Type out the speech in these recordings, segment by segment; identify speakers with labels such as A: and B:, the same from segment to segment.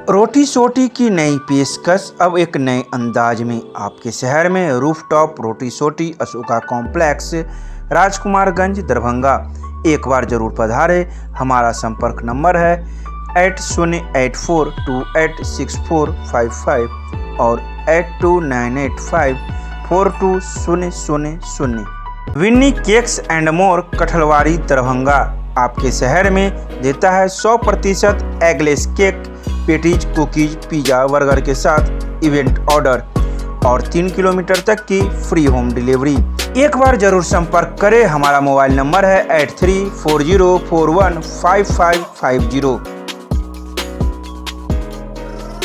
A: रोटी सोटी की नई पेशकश अब एक नए अंदाज में आपके शहर में रूफटॉप रोटी सोटी, अशोका कॉम्प्लेक्स, राजकुमारगंज, दरभंगा। एक बार जरूर पधारे। हमारा संपर्क नंबर है 8084286455 और 8298542000। Winnie cakes and more, Kathalwari, Darbhanga आपके शहर में देता है 100% eggless cake, patties, cookies, pizza, burger के साथ इवेंट ऑर्डर और 3 किलोमीटर तक की फ्री होम डिलीवरी। एक बार जरूर संपर्क करें। हमारा मोबाइल नंबर है 8340415550।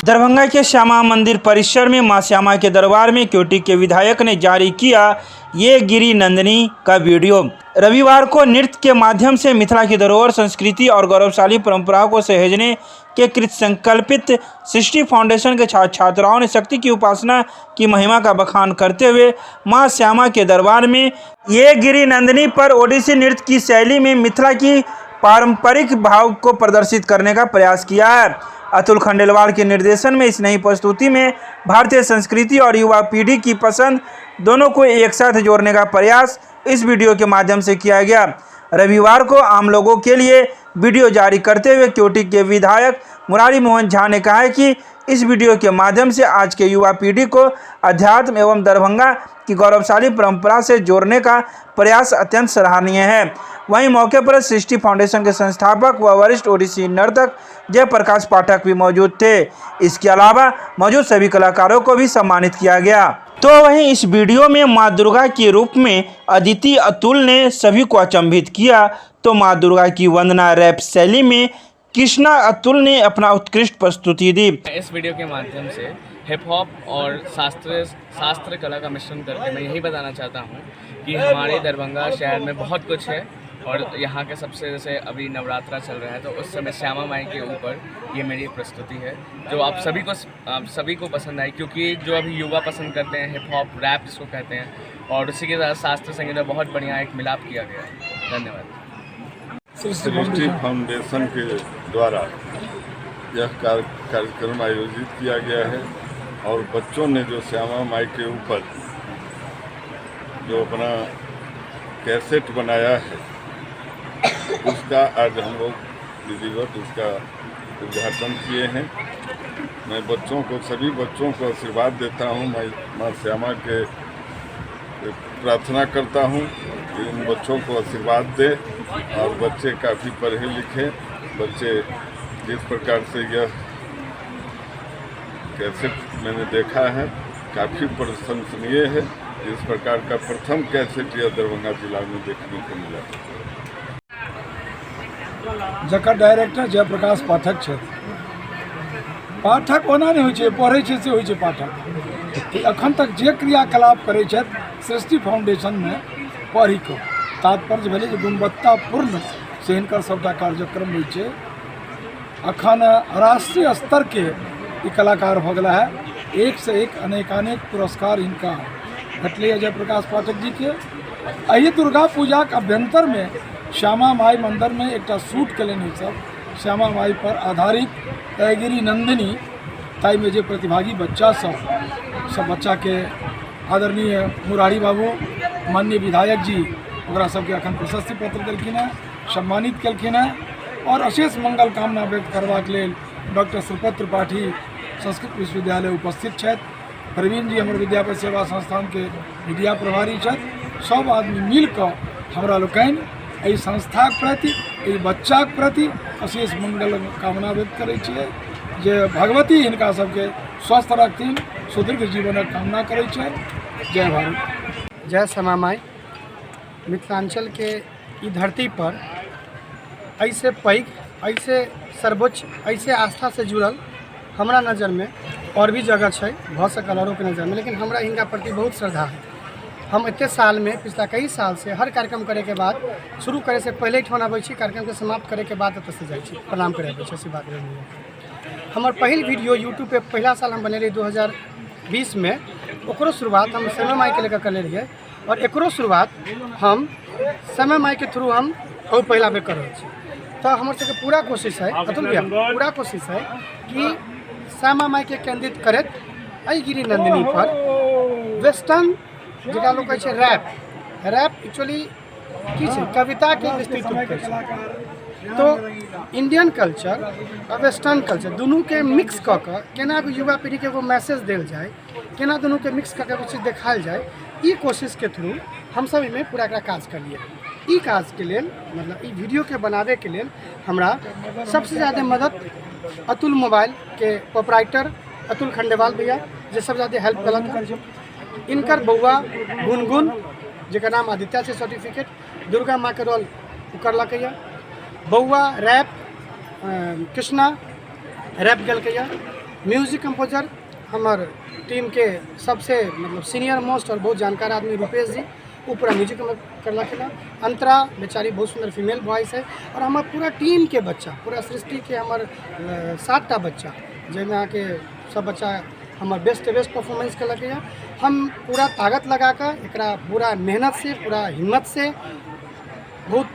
A: दरभंगा के श्यामा मंदिर परिसर में मां श्यामा के दरबार में क्योटी के विधायक ने जारी किया ये गिरी नंदनी का वीडियो। रविवार को नृत्य के माध्यम से मिथिला की धरोहर, संस्कृति और गौरवशाली परंपराओं को सहेजने के कृत संकल्पित सृष्टि फाउंडेशन के छात्र छात्राओं ने शक्ति की उपासना की महिमा का बखान करते हुए मां श्यामा के दरबार में ये गिरी नंदनी पर ओडिसी नृत्य की शैली में मिथिला की पारंपरिक भाव को प्रदर्शित करने का प्रयास किया है। अतुल खंडेलवाल के निर्देशन में इस नई प्रस्तुति में भारतीय संस्कृति और युवा पीढ़ी की पसंद दोनों को एक साथ जोड़ने का प्रयास इस वीडियो के माध्यम से किया गया। रविवार को आम लोगों के लिए वीडियो जारी करते हुए क्योटी के विधायक मुरारी मोहन झा ने कहा है कि इस वीडियो के माध्यम से आज के युवा पीढ़ी को अध्यात्म एवं दरभंगा की गौरवशाली परंपरा से जोड़ने का प्रयास अत्यंत सराहनीय है। वहीं मौके पर सृष्टि फाउंडेशन के संस्थापक व वरिष्ठ ओडिसी नर्तक जयप्रकाश पाठक भी मौजूद थे। इसके अलावा मौजूद सभी कलाकारों को भी सम्मानित किया गया। तो वहीं इस वीडियो में मां दुर्गा के रूप में अदिति अतुल ने सभी को अचंभित किया, तो मां दुर्गा की वंदना रैप शैली में कृष्णा अतुल ने अपना उत्कृष्ट प्रस्तुति दी।
B: इस वीडियो के माध्यम से हिप हॉप और शास्त्र शास्त्र कला का मिश्रण करके मैं यही बताना चाहता हूँ कि हमारे दरभंगा शहर में बहुत कुछ है और यहाँ के सबसे, जैसे अभी नवरात्रा चल रहा है, तो उस समय श्यामा माई के ऊपर ये मेरी प्रस्तुति है, जो आप सभी को पसंद आई, क्योंकि जो अभी युवा पसंद करते हैं, हिप हॉप, रैप जिसको कहते हैं और उसी के साथ शास्त्र संगीत में बहुत बढ़िया एक मिलाप किया गया है। धन्यवाद।
C: सृष्टि फाउंडेशन के द्वारा यह कार्यक्रम आयोजित किया गया है और बच्चों ने जो श्यामा माई के ऊपर जो अपना कैसेट बनाया है, उसका आज हम लोग विधिवत उसका उद्घाटन किए हैं। मैं बच्चों को, सभी बच्चों को आशीर्वाद देता हूँ। मैं माँ श्यामा के प्रार्थना करता हूँ कि इन बच्चों को आशीर्वाद दे और बच्चे काफ़ी पढ़े लिखे। बच्चे जिस प्रकार से यह कैसेट मैंने देखा है, काफ़ी प्रशंसनीय है। इस प्रकार का प्रथम कैसेट यह दरभंगा जिला में देखने को मिला।
D: जकर डायरेक्टर जयप्रकाश पाठक छथि। पाठक ओना नहि होइ छै, पढ़ै छै से होइ छै पाठक। एखन तक जे क्रियाकलाप करै छथि, सृष्टि फाउंडेशनमे पढ़ि कऽ तात्पर्य भेलै जे गुणवत्तापूर्ण से हिनकर सभटा कार्यक्रम होइ छै। अखन राष्ट्रीय स्तरके ई कलाकार भऽ गेला है। एक से एक अनेकानेक पुरस्कार हिनका भेटलैए जयप्रकाश पाठक जीके। एहि दुर्गा पूजाके अभ्यन्तरमे श्यामा माइ मन्दिरमे एकटा शूट केलनि सब श्यामा माइ पर आधारित तयगिरी नन्दिनी। ताहिमे जे प्रतिभागी बच्चा सब, सब बच्चाके आदरणीय मुरारी बाबू, माननीय विधायक जी ओकरा सबके अखन प्रशस्ति पत्र देलखिन हेँ, सम्मानित केलखिन हेँ और अशेष मंगल कामना व्यक्त करबाक लेल डॉक्टर श्रीपद त्रिपाठी, संस्कृत विश्वविद्यालय उपस्थित छथि। प्रवीण जी हमर विद्यापति सेवा संस्थानके मीडिया प्रभारी छथि। सब आदमी मिल कऽ हमरा लोकनि एहि संस्थाके प्रति, एहि बच्चाके प्रति अशेष मंगल कामना व्यक्त करै छियै जे भगवती हिनका सबके स्वस्थ रखथिन, सुदीर्घ जीवनक कामना करै छियै। जय भारत।
E: जय श्यामा माई। मिथिलाञ्चलके ई धरती पर एहिसँ पैघ, एहिसँ सर्वोच्च, एहिसँ आस्थासँ जुड़ल हमरा नजरमे आओर भी जगह छै, भऽ सकल औरोके नजरमे, लेकिन हमरा हिनका प्रति बहुत श्रद्धा है। हम एते सालमे, पिछला कई सालसँ हर कार्यक्रम करैके बाद, शुरू करैसँ पहिले एहिठाम अबै छी, कार्यक्रमके समाप्त करैके बाद एतऽसँ जाइ छी, प्रणाम करै अबै छी, आशीर्वाद लेने। हमर पहिल वीडियो यूट्यूब पे पहिला साल हम बनेलियै 2020मे। ओकरो शुरुआत हम श्यामा माइके लेकर करने रहियै आओर एकरो शुरुआत हम श्यामा माइके थ्रू हम और पहिला बेर कर रहल छी। तऽ हमर सबके पूरा कोशिश है, अतुल भैया, पूरा कोशिश है कि श्यामा माइके केंद्रित करैत एहि गिरी नंदिनी पर वेस्टर्न, जकरा लोक कहै छै रैप। रैप एक्चुअली की छै? कविताके विस्तृत रूप कहै छै। तो इंडियन कल्चर आओर वेस्टर्न कल्चर दुनूके मिक्स कऽ कऽ केना युवा पीढ़ीके एगो मैसेज देल जाय, केना दुनूके मिक्स कऽ कऽ एगो चीज देखायल जाय, ई कोशिशके थ्रू हमसब एहिमे पूरा एकरा काज करलियै। ई काजके लेल, मतलब ई वीडियोके बनाबैके लेल हमरा सबसँ ज्यादा मदद अतुल मोबाइलके प्रोपराइटर अतुल खंडेवाल भैया, जे सबसँ ज्यादा हेल्प केलक। इनकर बौआ गुनगुन, जेकर नाम आदित्य छै सर्टिफिकेट, दुर्गा माँके रोल ओ करलकैए। बौआ रैप कृष्णा रैप गेलकैए। म्यूजिक कम्पोजर हमर टीमके सबसे मतलब सीनियर मोस्ट और बहुत जानकार आदमी रुपेश जी, ओ पूरा म्यूजिक करलखिन हँ। अंतरा बेचारी बहुत सुन्दर फीमेल वॉइस है। और हमर पूरा टीमके बच्चा, पूरा सृष्टिके हमर 7टा बच्चा, जाहिमे अहाँके सब बच्चा हमर बेस्ट बेस्ट परफॉर्मेंस केलकैए। हम पूरा ताकत लगा कऽ एकरा पूरा मेहनत से, पूरा हिम्मत से, बहुत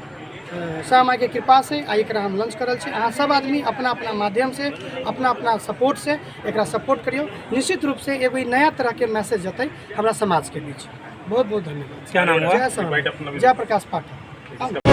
E: श्यामा माइके कृपासँ आइ एकरा हम लॉन्च करल छी। अहाँ सब आदमी अपना अपना माध्यमसँ, अपना अपना सपोर्टसँ एकरा सपोर्ट करियौ। निश्चित रूपसँ एगो ई नया तरहके मैसेज जेतै हमरा समाजके बीच। बहुत बहुत धन्यवाद।
A: क्या नाम हुआ?
E: जय श्यामा, जय प्रकाश पाठक।